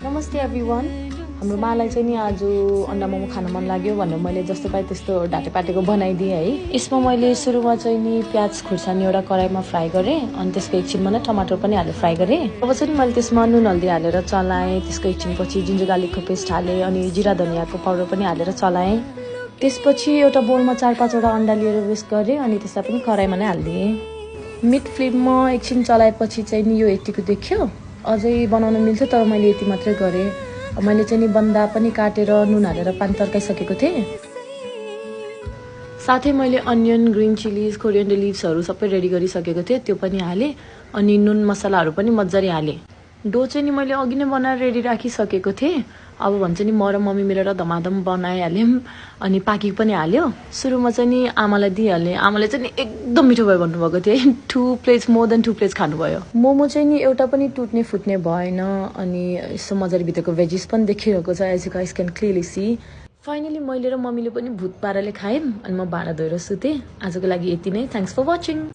नमस्ते एभ्रिवान। हाम्रो मालाई चाहिँ नि आज अन्डा मोमो खान मन लाग्यो भनेर मैले जस्तो पाएँ त्यस्तो ढाँटेपाटेको बनाइदिएँ है। यसमा मैले सुरुमा चाहिँ नि प्याज खुर्सानी एउटा कराईमा फ्राई गरेँ अनि त्यसको एकछिनमा नै टमाटर पनि हालेर फ्राई गरेँ। अब चाहिँ मैले त्यसमा नुन हल्दी हालेर चलाएँ। त्यसको एकछिनपछि जिन्जर गार्लिकको पेस्ट हालेँ अनि जिरा धनियाको पाउडर पनि हालेर चलाएँ। त्यसपछि एउटा बोलमा 4-5वटा अन्डा लिएर वेस्ट गरेँ अनि त्यसलाई पनि कराईमा नै हालिदिएँ। मिड फ्लेममा एकछिन चलाएपछि चाहिँ नि यो यतिको देख्यो। अझै बनाउन मिल्छ तर मैले यति मात्रै गरेँ। मैले चाहिँ नि बन्दा पनि काटेर नुन हालेर पानी तर्काइसकेको थिएँ। साथै मैले अनियन, ग्रिन चिलिज, कोरिएन्डर लिभ्सहरू सबै रेडी गरिसकेको थिएँ। त्यो पनि हालेँ अनि नुन मसलाहरू पनि मजाले हालेँ। डो चाहिँ नि मैले अघि नै बनाएर रेडी राखिसकेको थिएँ। अब भन्छ नि म र मम्मी मिलेर धमाधम बनाइहाल्यौँ अनि पाकी पनि हाल्यो। सुरुमा चाहिँ नि आमालाई दिइहालेँ। आमाले चाहिँ नि एकदम मिठो भयो भन्नुभएको थियो। 2 प्लेट्स मोर देन 2 प्लेट्स खानुभयो। मोमो चाहिँ नि एउटा पनि टुट्ने फुट्ने भएन अनि यसो मजाले भित्रको भेजिस पनि देखिरहेको छ, as you guys can clearly see. Finally मैले र मम्मीले पनि भुत पाराले खायौँ अनि म भाँडा धोएर सुतेँ। आजको लागि यति नै। Thanks for watching.